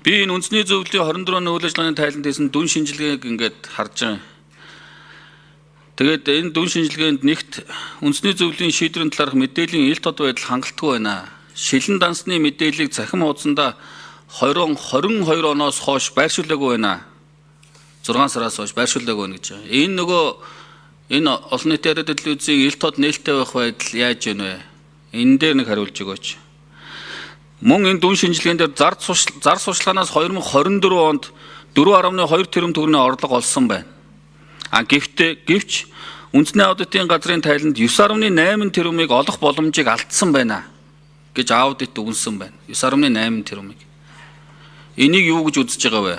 Би энэ үндэсний зөвлөлийн 24 оны үйл ажиллагааны тайланд хийсэн дүн шинжилгээг ингээд харж байгаа. Тэгээд энэ дүн шинжилгээнд нэгт үндэсний зөвлөлийн шийдвэрийн талаарх мэдээллийн ил тод байдал хангалтгүй байна. Шилэн дансны мэдээллийг цахим хуудсандаа 2022 оноос хойш байршуулаагүй байна. 6 сараас хойш байршуулаагүй байна гэж. Энэ нөгөө энэ олон нийтийн яриа телевизийн ил тод нээлттэй байх байдал яаж вэ? Энэ дээр нэг хариулж өгөөч. Мөн энэ дүн шинжилгээнд дээр зар сурталчилгаанаас 2024 онд 4.2 тэрбум төгрөгийн орлого олсон байна. А гэхдээ гэвч үндэсний аудитын газрын тайланд 9.8 тэрбумыг олох боломжийг алдсан байна гэж аудит өгнөсөн байна. 9.8 тэрбумыг. Энийг юу гэж үзэж байгаа вэ?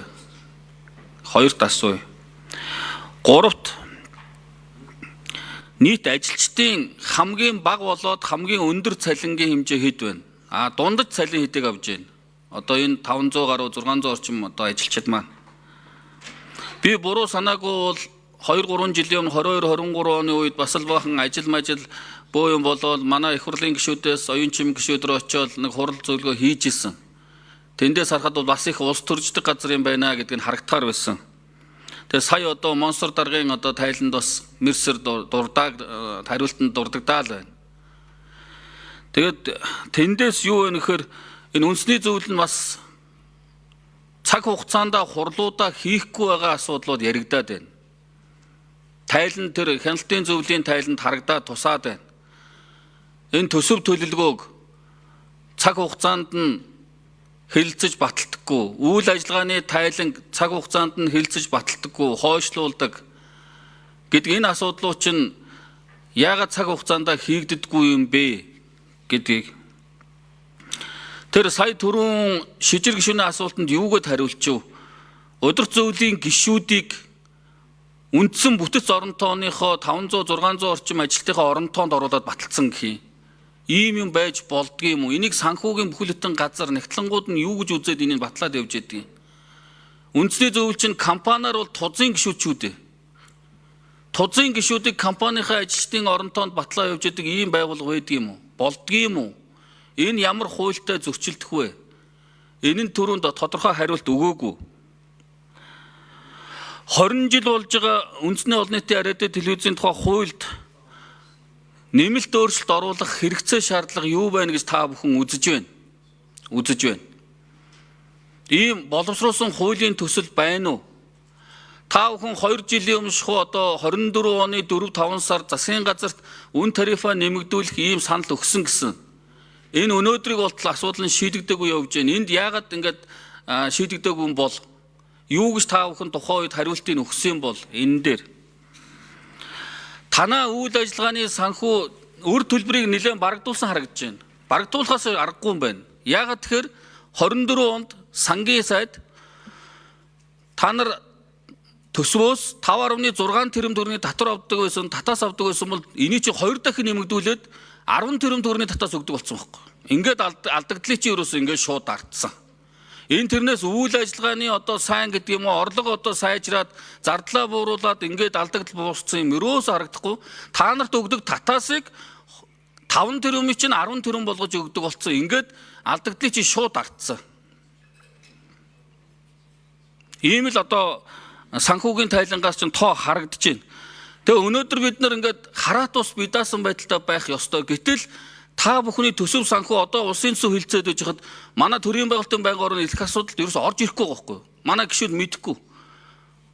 Хоёрт асууя. Гуравт нийт ажилчдын хамгийн бага болоод хамгийн өндөр цалингийн хэмжээ хэд вэ? А дундаж цалин хэдийг авж байна? Одоо энэ 500 гаруй 600 орчим одоо ажилчид маань. Би буруу санаагүй бол 2 3 жилийн өмнө 22 23 оны үед бас л бахан ажил мажил бөө юм болоод манай их хурлын гишүүдээс оюун чим гишүүд рүү очиод нэг хурал зөвлөгөө хийж исэн. Тэндээс харахад бол бас их улс төрждөг газар юм байна гэдг нь харагдахаар байсан. Тэгээ сая одоо Монсор даргын одоо тайланд бас мэрсэр дурдааг хариултанд дурдагдаал байна. Тэгээд тэндээс юу вэ гэхээр энэ үндэсний зөвлөл нь бас цаг хугацаанд хурлуудаа хийхгүй байгаа асуудлууд яригадаад байна. Тайлан тэр хяналтын зөвлөлийн тайланд харагдаад тусаад байна. Энэ төсөв төлөлгөөг цаг хугацаанд нь хэлэлцэж баталдаггүй, үйл ажиллагааны тайлан цаг хугацаанд нь хэлэлцэж баталдаггүй, хойшлуулдаг гэдэг энэ асуудлууд чинь яагаад цаг хугацаанд хийгддэггүй юм бэ гэдгийг тэр сая түрүүн шижир гишүүний асуултанд юугээд хариулчихв? Удирд зөвлөлийн гишүүдийг үндсэн бүтэц орон тооныхоо 500 600 орчим ажилтныхаа орон тоонд оруулаад баталсан гэх юм. Ийм юм байж болдгийм үү? Энийг санхүүгийн бүхэл бүтэн газар нягтлангууд нь юу гэж үзээд энийг батлаад явж байдгийг. Үндэсний зөвлөл чинь компаниар бол тузын гишүүд шүү дээ. Тузын гишүүдийг компанийнхаа ажилчдын орон тоонд батлаа явж байдаг ийм байгууллага байдаг юм уу? Болдгийм үү? Энэ ямар хуультай зөрчилдөх вэ? Энэ нь түрүүнд тодорхой хариулт өгөөгүй. 20 жил болж байгаа үндэсний олон нийтийн яриатай телевизийн тухай хуульд нэмэлт өөрчлөлт оруулах хэрэгцээ шаардлага юу байна гэж та бүхэн үзэж байна. Үзэж байна. Ийм боловсруулсан хуулийн төсөл байна уу? Та бүхэн 2 жилийн өмнө шахуу одоо 24 оны 4 5 сар засгийн газарт үн тарифаа нэмэгдүүлэх ийм санал өгсөн гэсэн. Энэ өнөөдрийг болтол асуудал нь шийдэгдээгүй явж байна. Энд яагаад ингэж шийдэгдээгүй юм бол юу гэж та бүхэн тухайн үед хариултыг өгсөн юм бол энэ дээр танаа үйл ажиллагааны санхүү үр төлбөрийг нэлээд барагдуулсан харагдаж байна. Барагдуулахаас аргагүй юм байна. Яагаад тэгэхээр 24 онд сангийн сайд та нар төсвөөс 5.6 тэрбум төгрөгийн татвар авдаг байсан, татаас авдаг байсан бол энийг чи 2 дахин нэмэгдүүлээд 10 тэрбум төгрөгийн татаас өгдөг болсон байхгүй. Ингээд алдагдлыг чи ерөөсөө ингээд шууд артсан. Энэ тэрнээс үйл ажиллагааны одоо сайн гэдэг юм уу, орлого одоо сайжраад зардлаа бууруулад ингээд алдагдал буурсан юм ерөөсөө харагдахгүй. Та нарт өгдөг татаасыг 5 тэрбумыг чинь 10 тэрбум болгож өгдөг болсон. Ингээд алдагдлыг чи шууд артсан. Ийм л одоо санхүүгийн тайлангаас чинь тоо харагдаж байна. Тэгээ өнөөдөр бид нар ингээд хараат ус бидаасан байдалтай байх ёстой. Гэтэл та бүхний төсөв санхүү одоо улсын төсөв хилцээд байж хад манай төрийн байгуулалтын байнгын орны илэх асуудалд ерөөс орж ирэхгүй байгаа байхгүй юу? Манай гишүүд мэдэхгүй.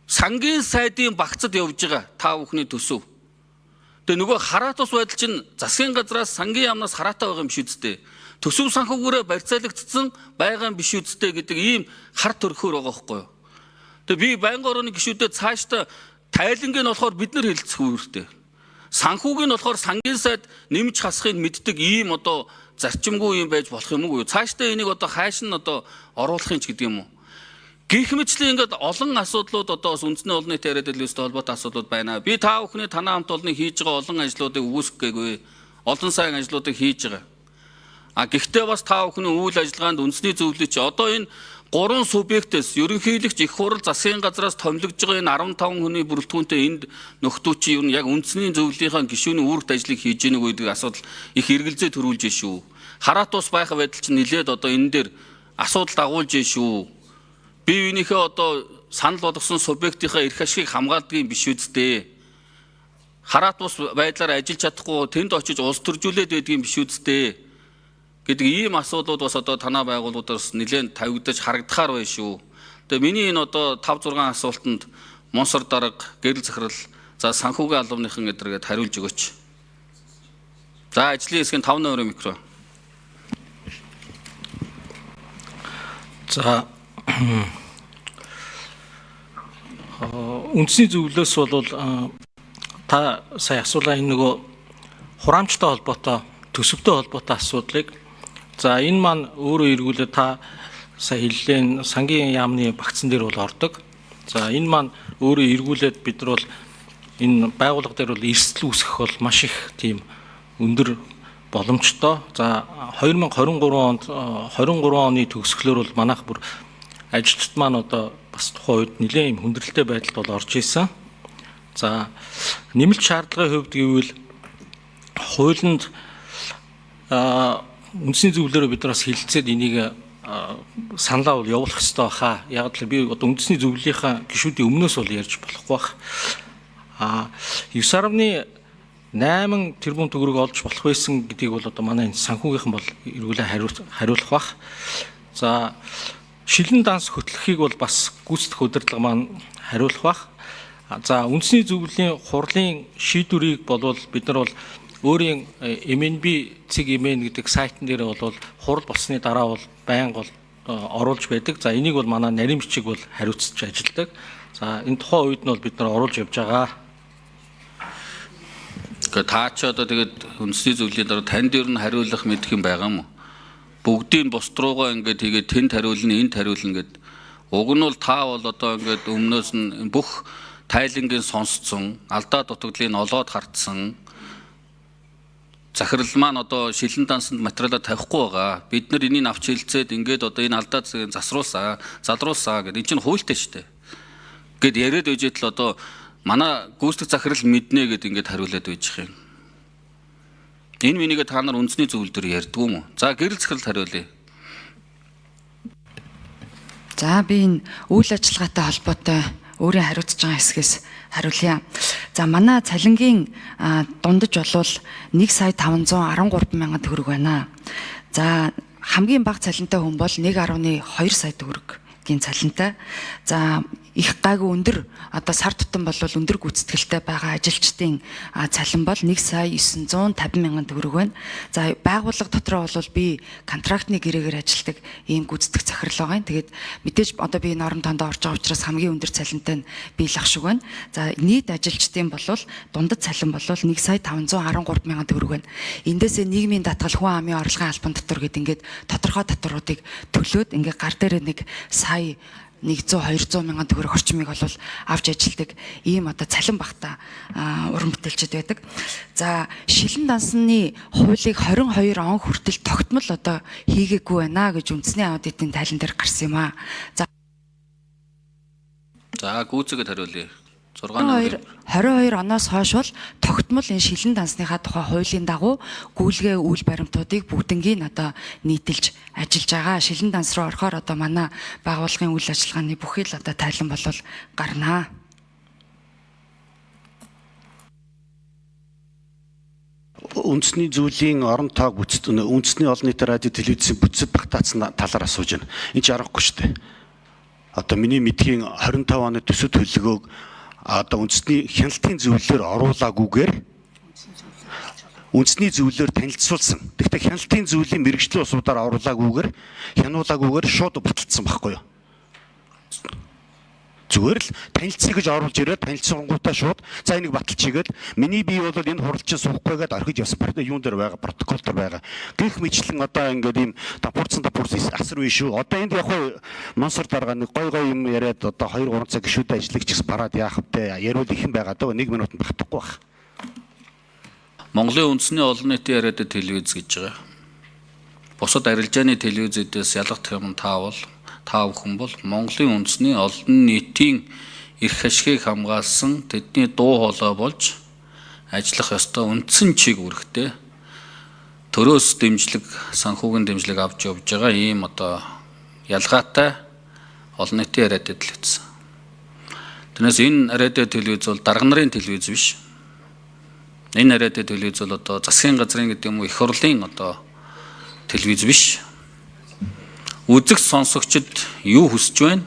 Сангийн сайдын багцад явж байгаа та бүхний төсөв. Тэгээ нөгөө хараат ус байдал чинь засгийн газраас сангийн яамнаас хараатай байгаа юм биш үсттэй. Төсөв санхүүгээрээ барьцаалагдсан байгаа юм биш үсттэй гэдэг ийм хар төрхөөр байгаа байхгүй юу? Тэгээ би байнгын орны гишүүдэд цаашдаа тайлангийн нь болохоор бид нар хэлэлцэх үүрэгтэй. Санхүүгийн нь болохоор сангийн сайд нэмж хасахыг мэддэг ийм одоо зарчимгүй юм байж болох юм уу? Цаашдаа энийг одоо хайш нь одоо оруулах юм ч гэдэг юм уу? Гэх мэтлэн ингээд олон асуудлууд одоо бас үндэсний олон нийтийн яриад телевизтэй холбоотой асуудлууд байна. Би та бүхний танаа хамт олонны хийж байгаа олон ажлуудыг үгүйсгэх гээгүй. Олон сайн ажлуудыг хийж байгаа. А гэхдээ бас та бүхний үйл ажиллагаанд үндэсний зөвлөлч одоо энэ 3 субъектээс ерөнхийлөгч их хурал засгийн газраас томилогдож байгаа энэ 15 хүний бүрэлдэхүүнтэй энд нөхдүүд чинь ер нь яг үндэсний зөвлөлийнхаа гишүүний үүрэгт ажлыг хийж гэнэ үү гэдэг асуудал их эргэлзээ төрүүлж шүү. Хараат ус байх байдал чинь нилээд одоо энэ дээр асуудал дагуулж шүү. Бие биенийхээ одоо санал болгосон субъектийнхаа эрх ашигыг хамгаалдаг юм биш үсттэй. Хараат бус байдлаар ажиллаж чадахгүй тэнд очиж улс төржүүлээд байдаг юм биш үсттэй гэдэг ийм асуудлууд бас одоо танаа байгууллагуудаас нэлээд тавигдаж харагдахаар байна шүү. Тэгээ миний энэ одоо 5 6 асуултанд Монсор дарга, гэрэл захирал, за санхүүгийн албаныхан эдрэгээд хариулж өгөөч. За ажлын хэсгийн 5 номерын микро. За үндэсний зөвлөлөөс бол та сая асуулаа энэ нөгөө хураамжтай холбоотой, төсөвтэй холбоотой асуудлыг за энэ маань өөрөө эргүүлээ та сая хэллээ сангийн яамны багцсан дээр бол ордог. За энэ маань өөрөө эргүүлээд бид нар бол энэ байгууллага дээр бол эрсдэл үүсгэх бол маш их тийм өндөр боломжтой. За 2023 онд 23 оны төгсгөлөөр бол манайх бүр ажилчид маань одоо бас тухайн үед нэлээд юм хүндрэлтэй байдалд бол орж исэн. За нэмэлт шаардлагын хувьд гэвэл хуулинд үндэсний зөвлөлөөр бид нараас хилцээд энийг саналаа бол явуулах хэрэгтэй баха. Яг л би одоо үндэсний зөвлөлийнхаа гишүүдийн өмнөөс бол ярьж болохгүй бах. 9.8 тэрбум төгрөг олж болох байсан гэдгийг бол одоо манай санхүүгийнхэн бол эргүүлээ хариулах бах. За шилэн данс хөтлөхийг бол бас гүйцэтгэх удирдлага маань хариулах бах. За үндэсний зөвлөлийн хурлын шийдвэрийг болвол бид нар бол өөрийн MNB цэг MN гэдэг сайтн дээр бол хурал болсны дараа бол байнга бол оруулж байдаг. За энийг бол манай нарийн бичиг бол хариуцж ажилладаг. За энэ тухайн үед нь бол бид нар оруулж явж байгаа. Гэхдээ та ч одоо тэгээд үндэсний зөвлөлийн дараа танд ер нь хариулах мэдэх юм байгаа юм уу? Бүгдийг бусд руугаа ингээд тэгээд тэнд хариулна, энд хариулна гэд. Уг нь бол та бол одоо ингээд өмнөөс нь бүх тайлангийн сонсцсон, алдаа дутагдлыг олоод хартсан. Захирал маань одоо шилэн дансанд материалаа тавихгүй байгаа. Бид нар энийг авч хилцээд ингээд одоо энэ алдаа засруулсаа, залруулсаа гэдэг. Энэ чинь хуультай шүү дээ. Гэт яриад байж л одоо манай гүйцэтгэх захирал мэднэ гэд ингээд хариулаад байж юм. Энэ минийгээ та нар үндэсний зөвлөл дээр ярьдгүй юм уу? За гэрэл захиралд хариулъя. За би энэ үйл ажиллагаатай холбоотой өөрийн хариуцж байгаа хэсгээс хариулъя. За манай цалингийн дундаж болвол 1 сая 513 мянган төгрөг байна. За хамгийн бага цалинтай хүн бол 1.2 сая төгрөгийн цалинтай. За их гайгүй өндөр одоо сар тутам бол өндөр гүйцэтгэлтэй байгаа ажилчдын цалин бол 1 сая 950 мянган төгрөг байна. За байгууллага дотроо бол би контрактны гэрээгээр ажилладаг ийм гүйцэтгэх захирал байгаа юм. Тэгээд мэдээж одоо би норм тондоо орж байгаа учраас хамгийн өндөр цалинтай нь би л ах шиг байна. За нийт ажилчдын бол дундад цалин бол 1 сая 513 мянган төгрөг байна. Эндээсээ нийгмийн даатгал хүн амын орлогын албан дотор гэдэг ингээд тодорхой татваруудыг төлөөд ингээд гар дээрээ нэг сая 100 200 мянган төгрөг орчмыг бол авч ажилдаг ийм одоо цалин багта уран бүтээлчд байдаг. За шилэн дансны хуулийг 22 он хүртэл тогтмол одоо хийгээгүй байна гэж үндэсний аудитын тайлан дээр гарсан юм аа. За За гүйцэхэд хариулъя. 6 номер 22 оноос хойш бол тогтмол энэ шилэн дансныхаа тухай хуулийн дагуу гүйлгээ үйл баримтуудыг бүгднгийг одоо нийтэлж ажиллаж байгаа. Шилэн данс руу орохоор одоо манай байгууллагын үйл ажиллагааны бүхий л одоо тайлан болол гарнаа. Үндэсний зөвлөлийн орон тоог бүтцэд үндэсний олон нийтийн радио телевизийн бүтцэд багтаацсан талаар асууж байна. Энэ ч аргагүй шүү дээ. Одоо миний мэдхийн 25 оны төсөв төлөвлөгөөг одоо үндэсний хяналтын зөвлөлөөр оруулаагүйгээр үндэсний зөвлөлөөр танилцуулсан. Тэгэхдээ хяналтын зөвлөлийн мэргэжлийн улсуудаар оруулаагүйгээр хянуулаагүйгээр шууд баталдсан байхгүй юу? Зүгээр л танилцъя гэж оруулж ирээд танилцсангуудаа шууд за энийг баталчихгээд миний бие бол энэ хуралчин суухгүй гэдээ орхиж явсан. Юун дээр байгаа, протокол дээр байгаа. Гэх мэтлэн одоо ингээд ийм давпуурсан асар үе шүү. Одоо энд яг хуу Мансур дарга нэг гой гой юм яриад одоо 2 3 цаг гişүүдээ ажиллагч гэсэн бараад яах вэ? Яриул их юм байгаа даа. 1 минутанд багтахгүй байх. Монголын үндэсний олон нийтийн яриад телевиз гэж байгаа. Бусад арилжааны телевизүүдээс ялгах юм таавал та бүхэн бол Монголын үндэсний олон нийтийн эрх ашигыг хамгаалсан тэдний дуу хоолой болж ажиллах ёстой үндсэн чиг үүрэгтэй төрөөс дэмжлэг, санхүүгийн дэмжлэг авч явж байгаа ийм одоо ялгаатай Олон нийтийн радио телевиз. Тэрнээс энэ радио телевиз бол дарга нарын телевиз биш. Энэ радио телевиз бол одоо засгийн газрын гэдэг юм уу их хурлын одоо телевиз биш. Үзэг сонсогчид юу хүсэж байна?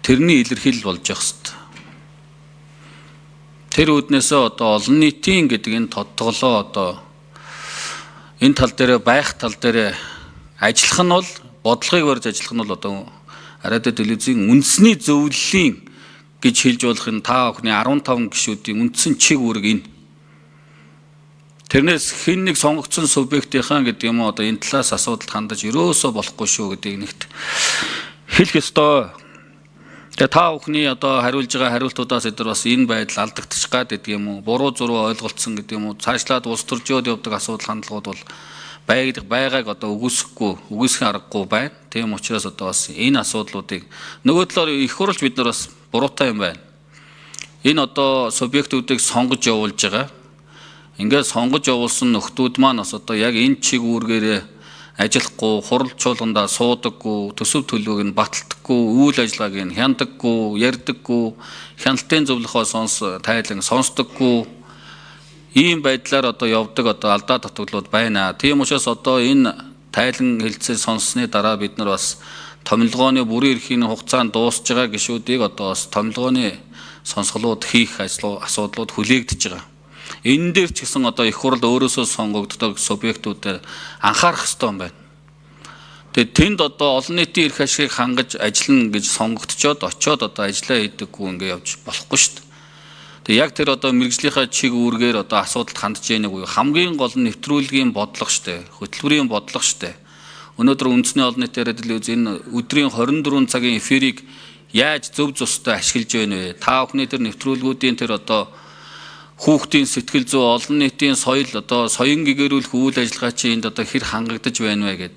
Тэрний илэрхийлэл болж явах хэвээр. Тэр үүднээсээ одоо олон нийтийн гэдэг энэ тодтголоо одоо энэ тал дээр байх тал дээр ажиллах нь бол бодлогыг барьж ажиллах нь бол одоо радио телевизийн үндэсний зөвлөлийн гэж хэлж болох энэ та бүхний 15 гишүүдийн үндсэн чиг үүрэг энэ. Тэрнээс хэн нэг сонгогдсон субъектийнхаа гэдэг юм уу одоо энэ талаас асуудалд хандаж ерөөсөө болохгүй шүү гэдгийг нэгт хэлэх ёстой. Тэгээ та бүхний одоо хариулж байгаа хариултуудаас эдгээр бас энэ байдал алдагдчих гад гэдэг юм уу, буруу зуруу ойлголцсон гэдэг юм уу, цаашлаад улс төржөөд явдаг асуудал хандлагууд бол байгааг одоо үгүйсэхгүй, үгүйсэх аргагүй байна. Тийм учраас одоо бас энэ асуудлуудыг нөгөө талаар их хурлч бид нар бас буруутай юм байна. Энэ одоо субъектүүдийг сонгож явуулж байгаа. Ингээд сонгож явуулсан нөхдүүд маань бас одоо яг энэ чиг үүргээрээ ажиллахгүй, хурал чуулгандаа суудаггүй, төсөв төлөвийг нь баталдаггүй, үйл ажиллагааг нь хяндаггүй, ярьдаггүй, хяналтын зөвлөхөө сонс тайлан сонсдоггүй ийм байдлаар одоо явдаг одоо алдаа дутагдлууд байна. Тийм учраас одоо энэ тайлан хэлцээ сонссны дараа бид нар бас томилгооны бүрийн эрхийн хугацаанд дуусж байгаа гишүүдийг одоо бас томилгооны сонсголууд хийх асуудлууд хүлээгдэж байгаа. Энэ дээр ч гэсэн одоо их хурл өөрөөсөө сонгогддог субъектуудаар анхаарах ёстой юм байна. Тэгээд тэнд одоо олон нийтийн эрх ашигыг хангаж ажиллана гэж сонгогдчоод очиод одоо ажиллаа хийдэггүй ингээ явж болохгүй шүү дээ. Тэгээд яг тэр одоо мэргэжлийнхаа чиг үүргээр одоо асуудалд хандж яах нэг үе хамгийн гол нь нэвтрүүлгийн бодлого шүү дээ. Хөтөлбөрийн бодлого шүү дээ. Өнөөдөр үндэсний олон нийтийн радио телевиз энэ өдрийн 24 цагийн эфирийг яаж зөв зүйтэй ашиглаж байна вэ? Та бүхний тэр нэвтрүүлгүүдийн тэр одоо хүүхдийн сэтгэл зүй, олон нийтийн соёл одоо соён гэгэрүүлэх үйл ажиллагаа чи энд одоо хэр хангагдаж байна вэ гэд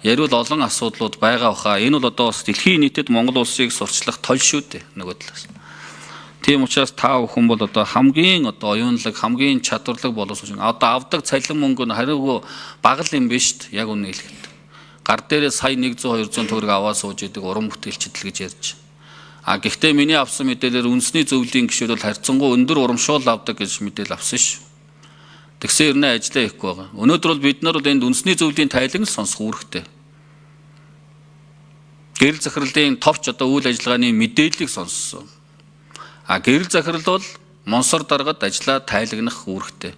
яриул олон асуудлууд байгаа баха. Энэ бол одоо бас дэлхийн нийтэд Монгол улсыг сурчлах тол шүү дээ нөгөө талаас. Тийм учраас та бүхэн бол одоо хамгийн одоо оюунлаг, хамгийн чадварлаг боловсруулж одоо авдаг цалин мөнгө нь хариугүй бага л юм биш үү? Яг үнэ хэлэхэд. Гар дээрээ сая 100 200 төгрөг аваа сууж идэг уран бүтээлчд л гэж ярьж. А гэхдээ миний авсан мэдээлэлээр үндэсний зөвлөлийн гишүүд бол харьцангуй өндөр урамшуул авдаг гэж мэдээлэл авсан шүү. Тэгсэн хэрнээ ажиллаа хийхгүй байгаа. Өнөөдөр бол бид нар бол энд үндэсний зөвлөлийн тайлан сонсох үүрэгтэй. Гэрэл захирлын товч одоо үйл ажиллагааны мэдээллийг сонссон. А гэрэл захирал бол монсор даргад ажиллаа тайлагнах үүрэгтэй.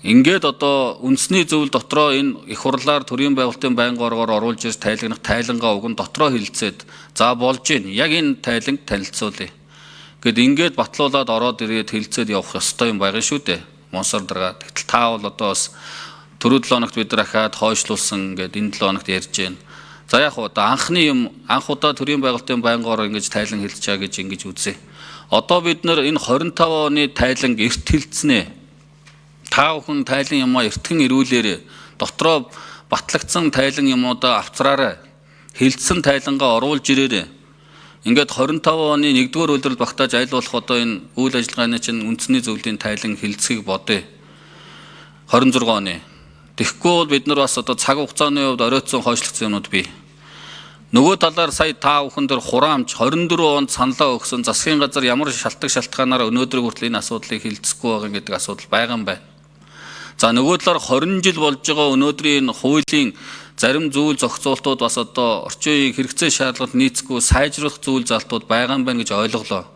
Ингээд одоо үндэсний зөвлөл дотроо энэ их хурлаар төрийн байгуулалтын байнгын оргоор оруулж ирж тайлагнах тайлангаа уг нь дотроо хилцээд за болж гин яг энэ тайланг танилцуулъя. Гэт ингээд батлуулаад ороод ирээд хилцээд явах ёстой юм байгаа шүү дээ. Монсор дарга. Тэгтэл та бол одоо бас түрүү 7 хоногт бид нар ахаад хойшлуулсан гэд энэ 7 хоногт ярьж байна. За яг одоо анхны юм анх удаа төрийн байгуулалтын байнгын ороо ингэж тайлан хэлж байгаа гэж ингэж үзье. Одоо бид нар энэ 25 оны тайланг эрт хилцнэ. Та бүхэн тайлан юмаа эртгэн ирүүлээрэ дотроо батлагдсан тайлан юмудаа авцраарай. Хилцсэн тайлангаа оруулж ирээрэй. Ингээд 25 оны 1-р улирал багтааж аль болох одоо энэ үйл ажиллагааны чинь үндэсний зөвлөлийн тайлан хилцгийг бодъё. 26 оны. Тэгэхгүй бол бид нар бас одоо цаг хугацааны хувьд оройтсон хойшлогдсон юмнууд бий. Нөгөө талаар сая та бүхэн дээр хураамж 24 онд саналаа өгсөн засгийн газар ямар шалтгаан шалтгаанаар өнөөдөр хүртэл энэ асуудлыг хилцэхгүй байгаа гэдэг асуудал байгаа юм байна. За нөгөө талаар 20 жил болж байгаа өнөөдрийн энэ хуулийн зарим зүйл зохицуултууд бас одоо орчин үеийн хэрэгцээ шаардлагад нийцэхгүй сайжруулах зүйл залтууд байгаа юм байна гэж ойлголоо.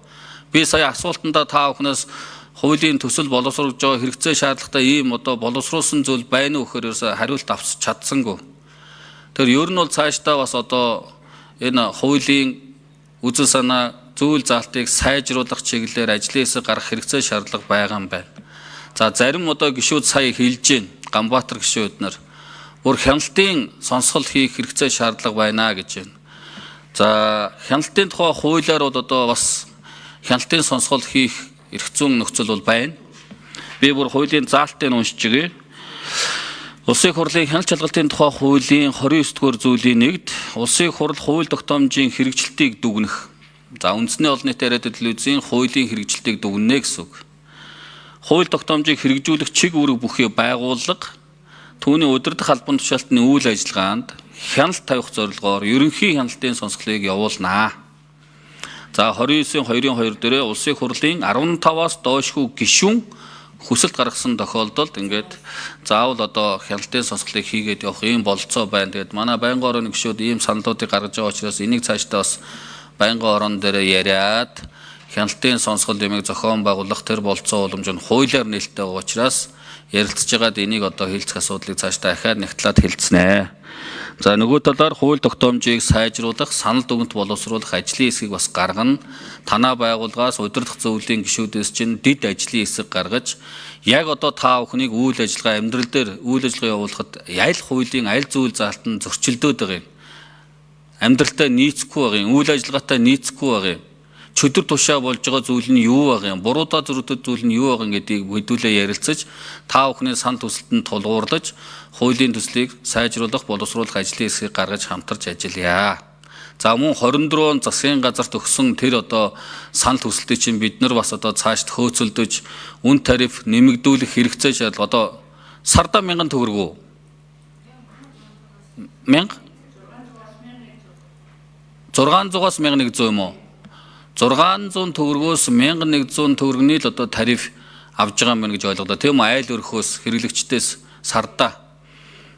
Би сая асуултандаа та бүхнээс хуулийн төсөл боловсруулж байгаа хэрэгцээ шаардлагатай ийм одоо боловсруулсан зүйл байна уу гэхээр ерөөсөө хариулт авч чадсангүй. Тэр ер нь бол цаашдаа бас одоо энэ хуулийн үзэл санаа зүйл заалтыг сайжруулах чиглэлээр ажлын хэсэг гаргах хэрэгцээ шаардлага байгаа юм байна. За зарим одоо гишүүд сая хэлж байна. Ганбаатар гишүүд нар бүр хяналтын сонсгол хийх хэрэгцээ шаардлага байна гэж байна. За хяналтын тухай хуулиар бол одоо бас хяналтын сонсгол хийх эрх зүйн нөхцөл бол байна. Би бүр хуулийн заалтыг уншиж өгье. Улсын хурлын хяналт шалгалтын тухай хуулийн 29-р зүйлийн нэгд улсын хурл хууль тогтоомжийн хэрэгжилтийг дүгнэх. За үндэсний олон нийтийн радио телевизийн хуулийн хэрэгжилтийг дүгнэнэ гэсэн үг. Хууль тогтоомжийг хэрэгжүүлэх чиг үүрэг бүхий байгууллага түүний удирдах албан тушаалтны үйл ажиллагаанд хяналт тавих зорилгоор ерөнхий хяналтын сонсголыг явуулнаа. За 29-ийн 2-ын 2 дээрээ улсын хурлын 15-аас доошгүй гишүүн хүсэлт гаргасан тохиолдолд ингээд заавал одоо хяналтын сонсголыг хийгээд явах ийм бололцоо байна. Тэгээд манай байнгын орооны гишүүд ийм саналуудыг гаргаж байгаа учраас энийг цаашдаа бас байнгын ороон дээр яриад хяналтын сонсгол юмыг зохион байгуулах тэр бололцоо боломж нь хуулиар нээлттэй байгаа учраас ярилцж байгаад энийг одоо хилцэх асуудлыг цаашдаа ахаад нэгтлээд хэлцнэ. За нөгөө талаар хууль тогтоомжийг сайжруулах, санал дүгнэлт боловсруулах ажлын хэсгийг бас гаргана. Танаа байгууллагаас удирдах зөвлөлийн гишүүдээс чинь дэд ажлын хэсэг гаргаж яг одоо та бүхнийг үйл ажиллагаа амьдрал дээр үйл ажиллагаа явуулахад аль хуулийн аль зүйл заалт нь зөрчилдөөд байгаа юм. Амьдралтай нийцэхгүй байгаа юм, үйл ажиллагаатай нийцэхгүй байгаа юм. Чөдөр тушаа болж байгаа зүйл нь юу байгаа юм, буруудаа зөрүүтэй зүйл нь юу байгаа юм гэдгийг хэдүүлээ ярилцаж, та бүхний санал хүсэлтэнд тулгуурлаж, хуулийн төслийг сайжруулах, боловсруулах ажлын хэсгийг гаргаж хамтарч ажиллая. За мөн 24 он засгийн газарт өгсөн тэр одоо санал хүсэлтийг чинь бид нар бас одоо цаашд хөөцөлдөж, үн тариф нэмэгдүүлэх хэрэгцээ шаардлага одоо сарда 1000 төгрөг үү? 1000 600-аас 1100 юм уу? 600 төгрөгөөс 1100 төгрөгний л одоо тариф авж байгаа юм байна гэж ойлголоо. Тийм үү? Айл өрхөөс хэрэглэгчдээс сарда.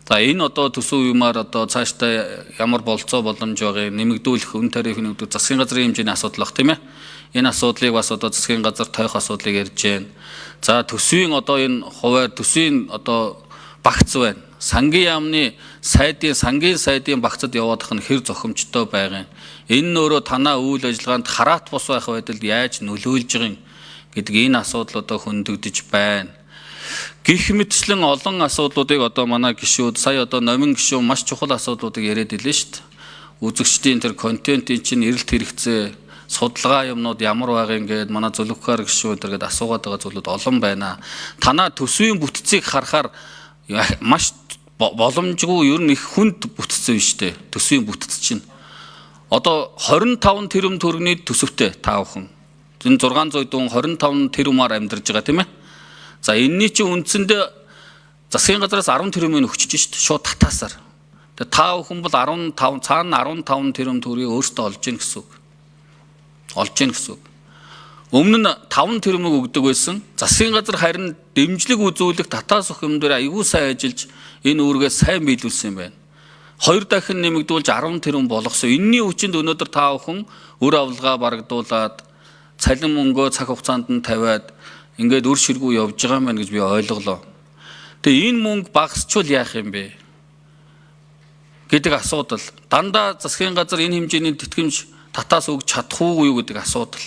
За энэ одоо төсөв юмар одоо цаашдаа ямар болцоо боломж байгааг нэмэгдүүлэх үн тариф нэмэгдүүл засгийн газрын хэмжээний асуудал баг тийм ээ. Энэ асуудлыг бас одоо засгийн газар тойх асуудлыг ярьж байна. За төсвийн одоо энэ хуваар төсвийн одоо багц байна. Сангийн яамны сайдын сангийн сайдын багцад яваадах нь хэр зохимжтой байгаа юм. Энэ нь өөрөө танаа үйл ажиллагаанд хараат бус байх байдалд яаж нөлөөлж байгаа юм гэдэг энэ асуудал одоо хөндөгдөж байна. Гэх мэтчлэн олон асуудлуудыг одоо манай гишүүд сая одоо номин гишүүн маш чухал асуудлуудыг яриад илээ шүү дээ. Үзэгчдийн тэр контентын чинь эрэлт хэрэгцээ судалгаа юмнууд ямар байгаа юм гээд манай зөвлөгөөр гишүүд тэргээд асуугаад байгаа зүйлүүд олон байна. Танаа төсвийн бүтцийг харахаар маш боломжгүй ер нь их хүнд бүтцэн биш үү? Төсвийн бүтц чинь. Одоо 25 тэрбум төгрөгийн төсөвтэй та бүхэн. Энэ 600 дүүн 25 тэрбумаар амьдарч байгаа тийм ээ. За энэний чинь үндсэндээ засгийн газраас 10 тэрбумыг өгчөж шít шууд татаасаар. Тэгээ та бүхэн бол 15 цаана 15 тэрбум төгрөгийг өөртөө олж гин гэсэн үг. Олж гин гэсэн үг. Өмнө нь 5 тэрбумыг өгдөг байсан. Засгийн газар харин дэмжлэг үзүүлэх татаас өгөх юм дээр аягүй сайн ажиллаж энэ үүргээ сайн биелүүлсэн юм байна. 2 дахин нэмэгдүүлж 10 тэрбум болгосон. Энийний хүчинд өнөөдөр та бүхэн үр авилгаа барагдуулаад цалин мөнгөө цаг хугацаанд нь тавиад ингээд үр ширгүү явж байгаа юм байна гэж би ойлголоо. Тэгээ энэ мөнгө багасчвал яах юм бэ гэдэг асуудал. Дандаа засгийн газар энэ хэмжээний тэтгэмж татаас өгч чадах уугүй юу гэдэг асуудал.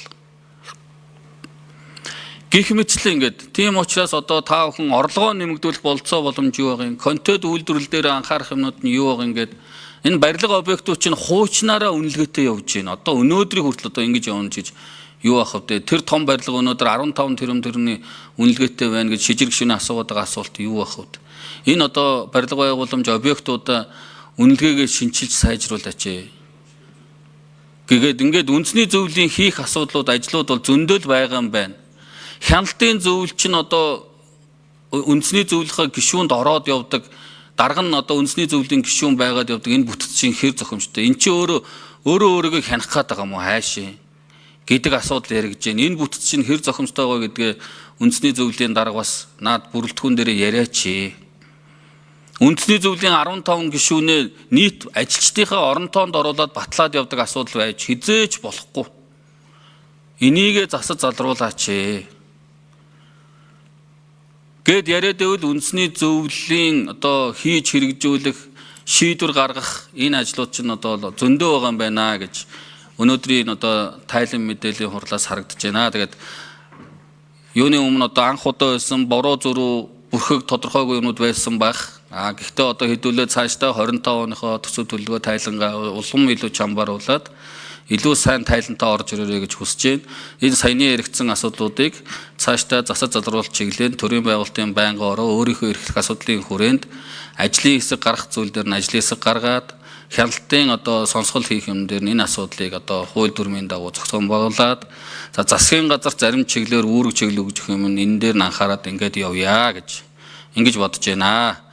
Гэх мэтлэн ингээд тийм учраас одоо та бүхэн орлогоо нэмэгдүүлэх болцоо боломж юу байгаа юм, контент үйлдвэрлэл дээр анхаарах юмнууд нь юу байгаа ингээд энэ барилга объектууд чинь хуучнаараа үнэлгээтэй явж байна. Одоо өнөөдрийг хүртэл одоо ингэж явна гэж юу ах вэ? Тэр том барилга өнөөдөр 15 тэрбум төгрөгийн үнэлгээтэй байна гэж шижир гишүүний асуугаад байгаа асуулт юу ах вэ? Энэ одоо барилга байгууламж объектуудаа үнэлгээгээ шинчилж сайжруулаач. Гэгээд ингээд үндэсний зөвлөлийн хийх асуудлууд ажлууд бол зөндөл байгаа юм байна. Хяналтын зөвлөл чинь одоо үндэсний зөвлөхөө гишүүнд ороод явдаг дарга нь одоо үндэсний зөвлөлийн гишүүн байгаад явдаг энэ бүтэц чинь хэр зохимжтой. Эн чинь өөрөө өөрөө өөрийгөө хянах гээд байгаа юм уу хайшин гэдэг асуудал яригдж байна. Энэ бүтэц чинь хэр зохимжтой байгаа гэдгээ үндэсний зөвлөлийн дарга бас наад бүрэлдэхүүн дээрээ яриач. Үндэсний зөвлөлийн 15 гишүүнээ нийт ажилчдынхаа орон тоонд оруулаад батлаад явдаг асуудал байж хизээч болохгүй. Энийгээ засаж залруулаач. Гэт яриад байвал үндэсний зөвлөлийн одоо хийж хэрэгжүүлэх шийдвэр гаргах энэ ажлууд чинь одоо зөндөө байгаа юм байна гэж өнөөдрийн одоо тайлан мэдээллийн хурлаас харагдаж байна. Тэгээд юуны өмнө одоо анх удаа байсан буруу зөрүү бүрхэг тодорхойгүй юмнууд байсан байх. А гэхдээ одоо хэдүүлээ цаашдаа 25 оныхоо төсөв төлөвлөгөө тайлангаа улам илүү чамбаруулад илүү сайн тайлантай орж ирээрэй гэж хүсэж байна. Энэ саяны яригдсан асуудлуудыг цаашдаа засаж залруулах чиглэлээр төрийн байгууллагын байнгын ороо өөрийнхөө эрхлэх асуудлын хүрээнд ажлын хэсэг гаргах зүйл дээр нь ажлын хэсэг гаргаад хяналтын одоо сонсгол хийх юм дээр нь энэ асуудлыг одоо хууль дүрмийн дагуу зохион байгуулад за засгийн газар зарим чиглэлээр үүрэг чиглэл өгөх юм нь энэ дээр нь анхаарад ингээд явъя гэж ингэж бодож байна.